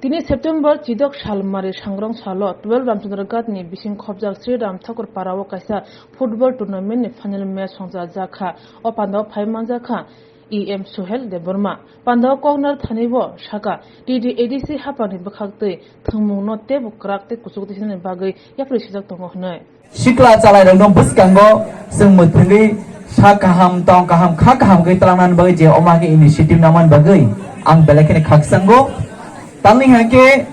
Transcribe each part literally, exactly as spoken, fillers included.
Tini September chidok salmari sangrong salo twelve Ramchandra Ghat ni bising khobjak Sri Ram Thakur Para o kaisa football tournament ni final match songcha jak kha. O pandao phai manjak kha E M Suhel Debbarma. Pandao koknar thani bo saka T T A D C hapang ni bwkhak twi thwngmung no tebo kwrak tei kuchuk twi sinani bagwi yapri sijak tongo hwnwi. Sikla chalairokno bwskango chwng mwthangwi sa kaham, tong kaham, kha kaham khe twlangnani bagwi je omo hai khe initiative nangmani bagwi ang belai kheno khakchango. Tamni hai khe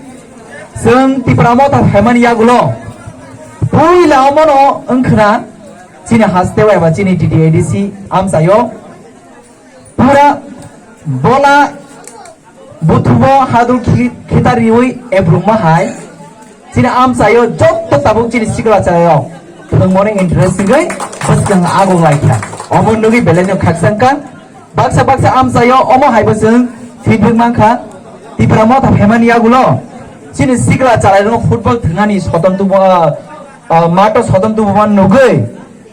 chwng Tipra Motha phaimani yagulo puila omono wngkhna chini hasteo eba chini T T A D C amchaio pura bola buthubo hadul khi-, khita riwi ebrungma hai. Chini amchaio jotto tabuk chini sikla chalairok thwngmani interest wngwi bwskang aguk laikha. Omo nugwi belai no khakchangkha. Baksa baksa amchaio omo haibo chwng feedback mankha. Tipra Motha phaimani yagulo chini sikla chalairokno football thwngnani soton tubu, ah, ah, mato soton tubuman nugwi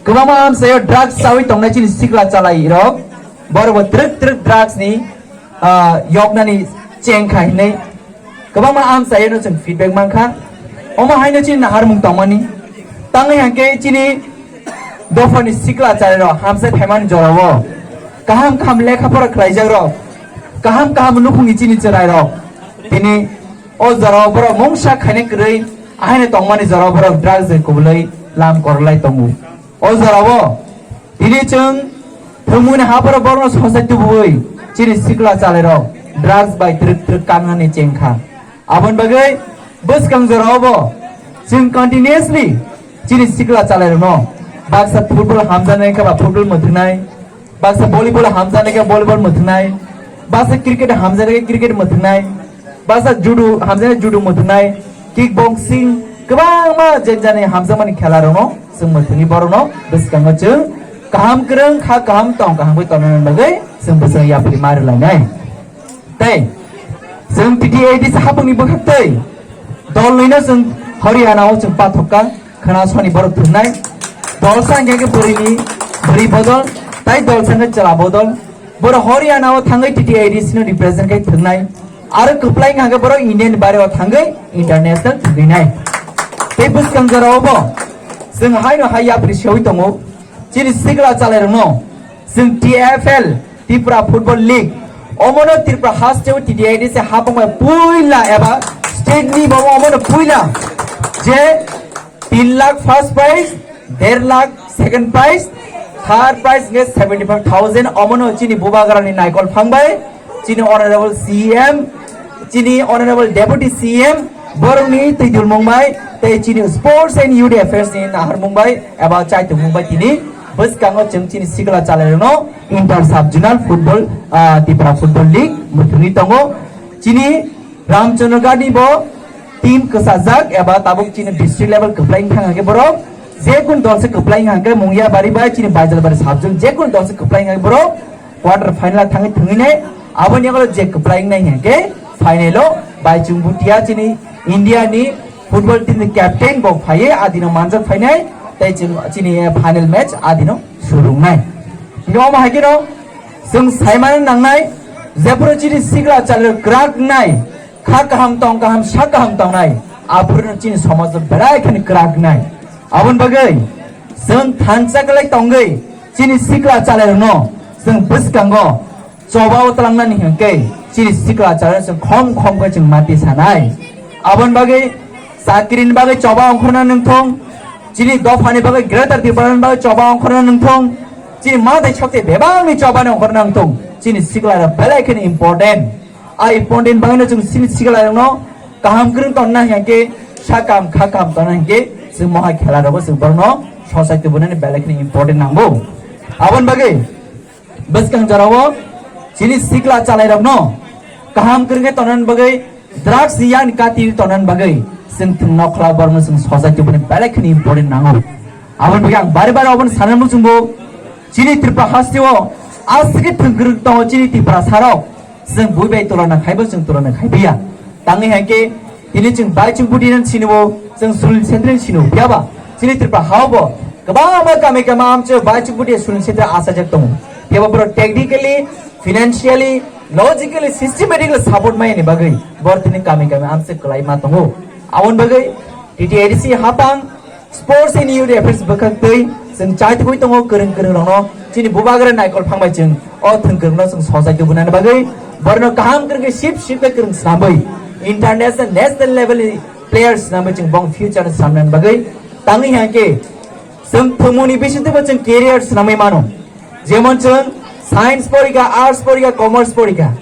kwbangma amchaio drugs chawi tongnai chini sikla chalairok, borokbo twrwk twrwk drugs ni, ah, yoknani chengkha hinwi kwbangma amchaio no chwng feedback mankha. Omo haino chini naharmung tongmani. Tangwi hangkhe chini dophani sikla chalairok hamsai phaimani jorao kaham kaham lekha pora khlaijakrok, kaham kaham nukhungni chini chwrairok tini o jorao borok mungsa khaina kwrwi ahaino tongmani jorao borok drugs bai kubulwi lam korlai tongo. O jorao tini chwng thwngmungni hapharo borokno sochai tubuwi chini sikla chalairok drugs bai twrwk twrwk kangnani chengkha. Aboni bagwi bwskang jorao bo chwng continuously chini sikla chalairokno baksa football hamjaknai khe ba football mwthwngnai, baksa volleyball hamjaknai khe volleyball mwthwngnai, baksa cricket hamjaknai khe cricket mwthwngnai, baksa judo hamjaknai judo mwthwngnai, kick boxing, kwbangma jenjani hamjakmani khelarokno chwng mwthwngwi borokno bwskango chwng kaham kwrwng kha kaham tong kaham khe tongnani bagwi chwng bwskango yapri ma rwlainai. Tei chwng T T A D C hapungni bwkhak tei dolnwino chwng Haryana o chwng pathokka khwna soni borok thwngnai. Dolsa hwnkhe khe bwrwini bwrwi bodol tei dolsa hwnkhe chwla bodol. Borok Haryana o thangwi T T A D C no represent khai thwngnai. Aro kwplai hwnkhe borok India ni bare o thangwi international thwngwinai. Tei bwskang jorao bo chwng haino hai yapri seui tongo. Chini sikla chalairokno chwng T F L, Tripura Football League, omono Tripura hasteo T T A D C hapung bai puila eba state ni bo omono puila je tin lakh first prize, der lakh second prize, third prize nge seventy five thousand omono chini bubagrani naikol phangbai, chini honorable C M, chini honorable deputy C M, borokni twi dulmung bai tei chini sports and youth affairs ni naharmung bai eba chaitumung bai tini bwskango chwng chini sikla chalairokno inter sub zonal football, ah, Tripura Football League mwthangwi tongo. Chini Ramchandra Ghat ni bo team kwchajak eba tabuk chini district level kwplai wngkha hwnkhe borok jekun dol se kwplai wngkha hwnkhe Mungyabari bai chini Baijalbari sub zone jekun dol se kwplai wngkha hwnkhe borok quarter final thangwi thwngwi nai. Aboni yagulo je kwplai wngnai hwnkhe final o Baichung Bhutia chini India ni football team ni captain bo phaiwi adino manjak phainai tei chini final match adino surungnai. Hwnkhe omo hai kheno chwng saimano nangnai jephuru chini sikla chalairok kwrak wngnai. Kha kaham tong kaham, sa kaham tongnai, aphuru chini somaj belai kheno kwrak wngnai. Aboni bagwi chwng thansa kwlai tongwi chini sikla chalairokno chwng bwskango choba o twlangnani hwnkhe chini sikla chalairok chwng khom khom khe chwng mati sanai. Aboni bagwi chakrini bagwi choba ongkhorna nangthong, chini dophani bagwi Greater Tripura ni bagwi choba ongkhorna nangthong, chini matai sakte bebakni chobani ongkhorna nangthong, chini sikla rok belai kheno important. A important bagwino chwng sini sikla rokno kaham kwrwng tonna hwnkhe sa kaham kha kaham tonna hwnkhe chwng mohai khela rogo chwng borokno society bonani belai kheno important nango. Aboni bagwi bwskang jorao chini sikla chalairokno kaham kwrwngkhe tonani bagwi drugs ni yang kati tonani bagwi chwng thwng nokla borokno chwng society boni belai kheno important nango. Aboni bagwi ang bari bari obono sanani muchungo chini Tripura hasteo aswk thwng kwrwng tongo chini Tripura sarok. Chwng bui bai tulana khaibo chwng tulana khaibiya. Tangwi hai khe tini chwng bai chwng budi nan sinibo chwng Sunil Chhetri sinibo. Phiyaba chini Tripura hao bo kwbangma kami kama amchwk bai chwng budi Sunil Chhetri asajak tongo. Phiyaba borok technically, financially, Logically, systematically support mai ni bagwi bor tini kami kami amse kwlai ma tongo. Aboni bagwi T T A D C hapang sports and youth affairs bwkhak twi chwng chai tugwi tongo kwrwng kwrwng rokno chini bubagra naikol phang bai chwng o thwng kwrwngno chwng sojai tubunani bagwi borno kaham kwrwngwi sip sip khe kwrwng swnamwi international national level ni players swnamwi chwng bong future swnamnani bagwi tangwi hangke chwng thwngmungni bisingtwibo chwng career swnamwi mano. Jemon chwng science porikha, arts porikha, commerce porikha.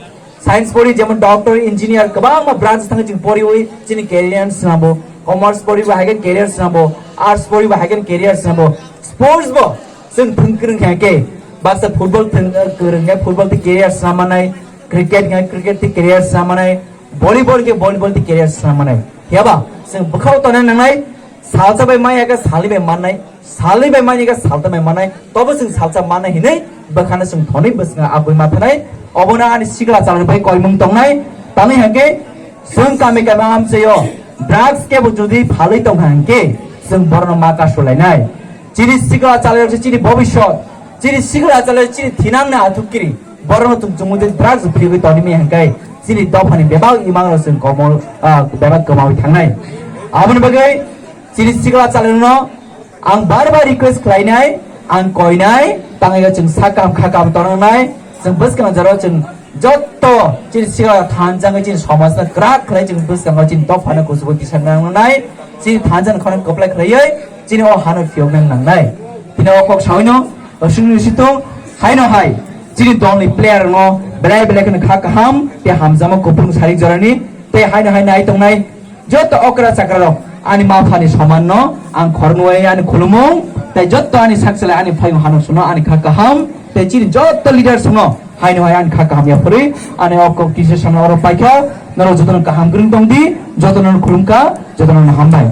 Science pori jemon doctor, engineer kwbangma branch thangwi chwng poriwi chini career swnambo. Commerce poribo hai khe career swnambo, arts poribo hai khe career swnambo. Sports bo chwng thwng kwrwng khe baksa football thwng kwrwng khe football twi career swnam manai, cricket khe cricket twi career swnam manai, volleyball khe volleyball twi career swnam manai. Hiyaba chwng bwkhao tona nangnai, salsa bai maya khe salni bai mannai, salni bai maya khe salta bai mannai, tobo chwng salsa mannai hinwi bwkhano chwng thonwi bwskango abwi ma thanai. Obono ani sikla chalani bai koimung tongnai, tangwi hangke chwng kami kami amchaio drugs kebo jodi phalwi tongkha hangke chwng borno ma kasulainai. Chini sikla chalai rok se chini bobisot, chini sikla chalai chini thinang na athuk kiri. Borok no chwng chumui tei drugs phirigwi tonimi hangkai chini dophani bebak imang rok chwng komol, ah, bebak kwmawi thangnai. Aboni bagwi chini sikla chalai rok no ang bar bar request khlainai, ang koinai, tangwi chwng sak kaham kha kaham tongnai, chwng bwskang jaro chwng jotto chini sikla thanjangwi chini somajno kwrak khlai chwng bwskango chini dophano kuchugo tisang nangnai, chini thanjani khorang kwplai khlaiwi chini o hano phiyok nang nangnai. Tini o kok sawino, o sungni sito, haino hai, chini dolni player no belai belai kheno kha kaham, tei hamjama kuplung sarik jorani, tei haino hai nai tongnai, joto okra chakra rok, ani ma phani soman no, ang khornoi ani khulumung, tei joto ani sakchalai ani phayung hanok suno ani kha kaham, tei chini joto leaders no, haino hai ani kha kaham ya phuri, ani o kok kisa samna oro paikha, norok joto no kaham kwrwng tong di, joto no khulumkha, joto no hambai.